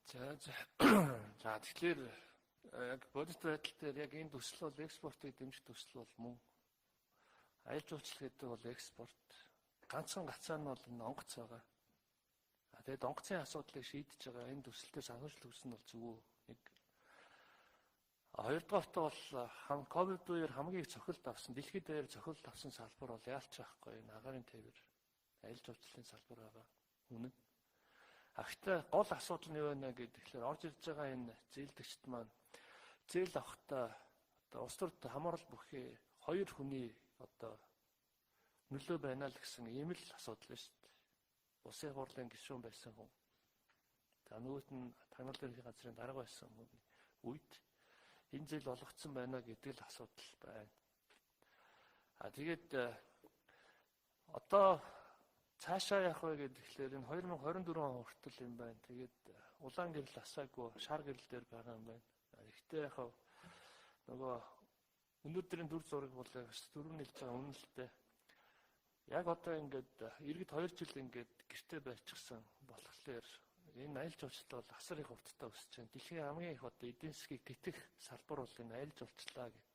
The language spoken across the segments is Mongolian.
За за. За, тэгэхээр яг бодит байдал дээр яг энэ төсөл бол экспортыг дэмжих төсөл бол мөн. Аялал жуулчлал гэдэг бол экспорт. Ганцхан гацаа нь бол энэ онгоц байгаа. А тэгээд онгоцын асуудлыг шийдэж байгаа энэ төсөл дээр санхүүжилт өгсөн нь бол зөв нэг. Хоёрдугаарт бол ковид үеэр хамгийн их цохилт авсан, дэлхийд даяар цохилт авсан салбар бол яалч байхгүй энэ агаарын тээвэр, аялал жуулчлалын салбар байгаа. Үнэн. А гэхдээ гол асуудал нь юу вэ гэхээр орж ирж байгаа энэ зээлдэгчд маань зээл авахдаа одоо улс төрд хамаарал бүхий хоёр хүний одоо нөлөө байна л гэсэн ийм л асуудал байна шүү дээ. Улсын хурлын гишүүн байсан хүн. За, нөгөөт нь тагнуулын ерөнхий газрын дарга байсан хүн үед энэ зээл олгогдсон байна гэдэг л асуудал байна. А тэгээд одоо цаашаа явах вэ гэхээр энэ 2024 он хүртэл юм байна. Тэгээд улаан гэрэл асаагүй, шар гэрэл дээр байгаа юм байна. Гэхдээ яг нөгөө өнөөдрийн дүр зураг бол дөрөв нийлж байгаа үнэлтэй. Яг одоо ингээд иргэд 2 жил ингээд гэрте байчихсан болохоор энэ аялал жуулчлал бол асар их хурдтай өсөж байна. Дэлхийн хамгийн их одоо эдийн засгийг тэтэх салбар бол энэ аялал жуулчлалаа гэдэг.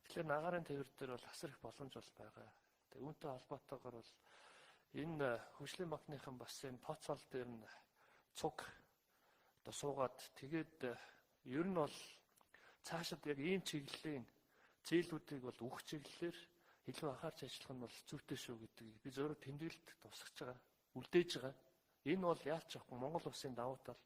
Тэгэхээр агаарын тээвэр дээр бол асар их боломж бол байгаа. Тэгээ үүнтэй холбоотойгоор бол энэ хөгжлийн банкныхан бас энэ тооцоол дээр нь цуг одоо суугаад, тэгээд ер нь бол цаашид яг ийм чиглэлийн зээлүүдийг бол өгөх чиглэлээр илүү анхаарч ажиллах нь бол зүйтэй шүү гэдгийг би зөөрө тэмдэглэлт тусгаж байгаа, үлдээж байгаа. Энэ бол яалч авахгүй Монгол улсын давуу тал.